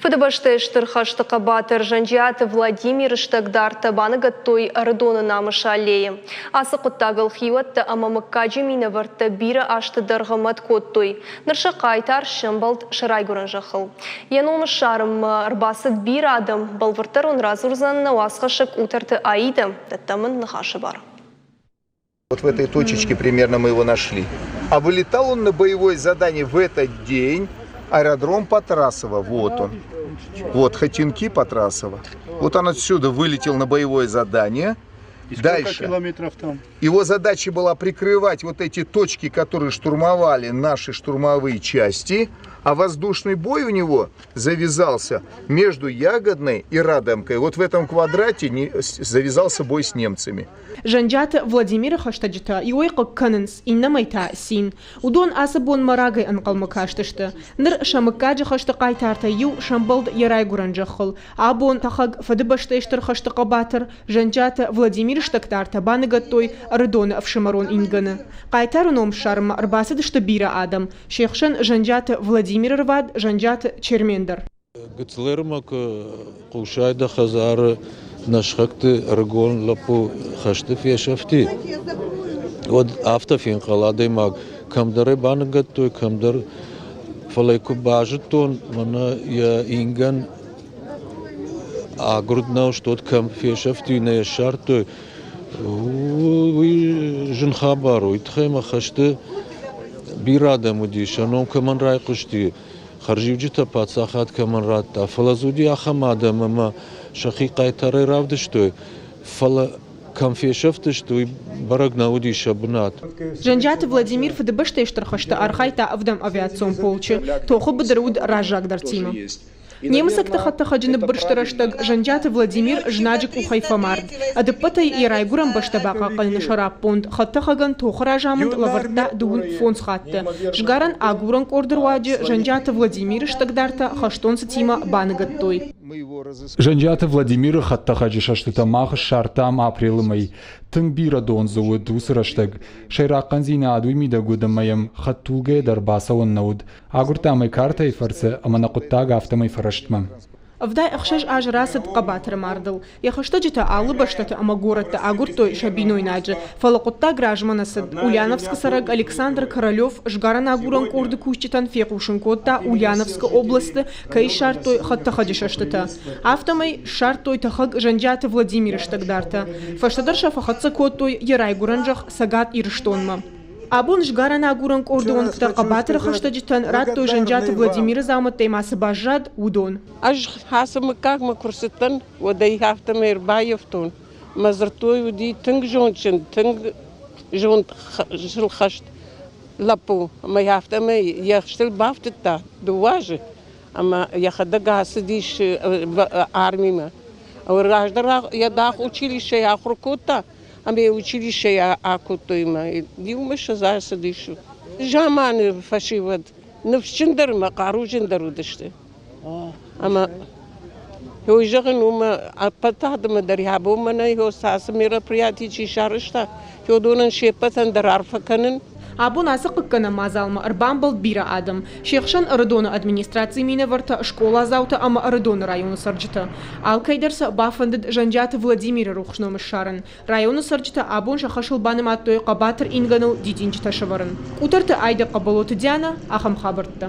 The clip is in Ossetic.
Фыдыбӕстӕйы Стыр хӕсты хъӕбатыр Зӕнджиаты Владимиры стӕгдартӕ баныгӕдтой Ӕрыдоны Намысы аллейы. Ацы хъуыддагыл хиуӕттӕ ӕмӕ мыггаджы минӕвӕрттӕ бирӕ азты дӕргъы мӕт кодтой. Ныр сӕ хъайтар сӕмбӕлд сӕ райгуырӕн зӕххыл. Йӕ ном ссарынмӕ ӕрбацыд бирӕ адӕм. Бӕлвырддӕр уын радзурдзӕн нӕ уацхӕссӕг Къутӕрты Аидӕ. Дӕттӕм ын ныхасы бар. Вот в этой точечке примерно мы его нашли. А вылетал он на боевое задание в этот день. Аэродром Патрасово, вот он. Вот Хотинки Патрасово. Вот он отсюда вылетел на боевое задание. И Дальше. километров там? Его задача была прикрывать вот эти точки, которые штурмовали наши штурмовые части. А воздушный бой у него завязался между Ягодной и Радомкой. Вот в этом квадрате завязался бой с немцами. Зӕнджиаты Владимиры хӕстӕджытӕ иуӕй хъыг кӕнынц, иннӕмӕй та цин. Уыдон ацы бонмӕ рагӕй ӕнхъӕлмӕ кастысты. Ныр сӕ мыггаджы хӕсты хъайтартӕй иу сӕмбӕлд йӕ райгуырӕн зӕххыл. Абон тӕхӕг Фыдыбӕстӕйы Стыр хӕсты хъӕбатыр Зӕнджиаты Владимиры стӕгдартӕ баныгӕдтой Ӕрыдоны ӕфсымӕрон ингӕны. Хъайтары ном ссарынмӕ ӕрбацыдысты бирӕ адӕм, се хсӕн Зӕнджиаты Владимиры рвад Зӕнджиаты Чермен дӕр. Гыцлермӕ куы хъусай дӕ хӕдзары нӕ сыхӕгты ӕрыгон лӕппу хӕсты фесӕфти, уӕд афтӕ фенхъӕл адӕймаг, кӕмдӕр ӕй баныгӕдтой, кӕмдӕр. Фӕлӕ куы базыдтон, мӕнӕ йӕ ингӕн агуырд нӕу, уӕд кӕм фесӕфти, нӕ йӕ ссардтой, уый зын хабар у. Уый тыххӕй мӕ хӕсты бирӕ адӕм уыди, сӕ ном кӕмӕн райхъуысти, хӕрзиуджытӕ паддзахад кӕмӕн радта, фӕлӕ дзы уыди ахӕм адӕм, ӕмӕ сӕхи хъайтарӕй равдыстой, фӕлӕ кӕм фесӕфтысты, уый бӕрӕг нӕ уыди сӕ бынат. Зӕнджиаты Владимир Фыдыбӕстӕйы Стыр хӕсты архайдта ӕвдӕм авиацион полчы, тохы быдыры уыд раззагдӕртимӕ. Немыцӕгты хӕдтӕхӕджы ныббырсты рӕстӕг Зӕнджиаты Владимир знаджы къухӕй фӕмард. Ӕдыппӕтӕй йӕ райгуырӕн бӕстӕ бахъахъхъӕныны сӕраппонд хӕдтӕхӕгӕн тохы разамынд лӕвӕрдта 25 хатты. Сгарӕн агурӕн къорды руаджы Зӕнджиаты Владимиры стӕгдартӕ хӕстон цытимӕ баныгӕдтой. Зӕнджиаты Владимиры хӕдтӕхӕджы сӕстытӕ мах ссардтам апрелы мӕй. Тынг бирӕ дон дзы уыд уыцы рӕстӕг. Сӕйраг хъӕндзинад уый мидӕг уыд ӕмӕ йӕм хӕдтулгӕйӕ дӕр бацӕуӕн нӕ уыд. Агуырдтам ӕй картӕйы фӕрцы ӕмӕ нӕ хъуыддаг афтӕмӕй фӕрӕстмӕ. 76 азы рацыд хъӕбатыры мардыл. Йӕ хӕстӕджытӕ алы бӕстӕты ӕмӕ горӕтты агуырдтой сӕ бинойнаджы, фӕлӕ хъуыддаг размӕ нӕ цыд. Ульяновскы цӕрӕг Александр Королев сгарӕн-агурӕн къорды кусджытӕн фехъусын кодта, Ульяновскы областы кӕй ссардтой хӕдтӕхӕджы сӕстытӕ. Афтӕмӕй ссардтой тӕхӕг Зӕнджиаты Владимиры стӕгдартӕ. Фӕстӕдӕр сӕ фӕхӕццӕ кодтой йӕ райгуырӕн зӕхх Цӕгат Ирыстонмӕ. Абон сгарӕн-агурӕн къорды уӕнгтӕ хъӕбатыры хӕстӕджытӕн радтой Зӕнджиаты Владимиры дзаумӕттӕй ма цы баззад, уыдон. Ӕз ацы мыггагмӕ куы рцыдтӕн, уӕд ӕй афтӕмӕй ӕрбаййӕфтон. Мӕ дзырдтой, уыди тынг зондджын, тынг зондхӕст лӕппу. Ӕмӕ афтӕмӕй йӕ хстыл бафтыдта дыууӕ азы ӕмӕ йӕхӕдӕг ацыдис армимӕ. Раздӕр йӕ дах училищейы ахуыр кодта, ӕмӕ йӕ училищейы акодтой ӕмӕ иумӕ ссӕдз ацыдис. Заманы фӕсивӕд ныфсджындӕр ӕмӕ хъаруджындӕр уыдысты. Ӕмӕ уый зӕгъын, уымӕ ӕппӕт адӕмы дӕр йӕ бон мӕнӕ ацы мероприяти чи сарӕзта, уыдонӕн се ппӕтӕн дӕр арфӕ кӕнын. Абон ацы хъыггӕнӕн мадзалмӕ ӕрбамбӕлд бирӕ адӕм. Се хсӕн Ӕрыдоны администрацийы минӕвӕрттӕ, скъоладзаутӕ ӕмӕ Ӕрыдоны районы цӕрджытӕ. Алкӕйдӕр сӕ бафӕндыд Зӕнджиаты Владимиры рухс ном ссарын. Районы цӕрджытӕ абон сӕ хӕсыл банымадтой хъӕбатыр ингӕныл дидинджытӕ сӕвӕрын. Къутӕрты Айда Хъӕбӕлоты Дианӕ, ахӕм хабӕрттӕ.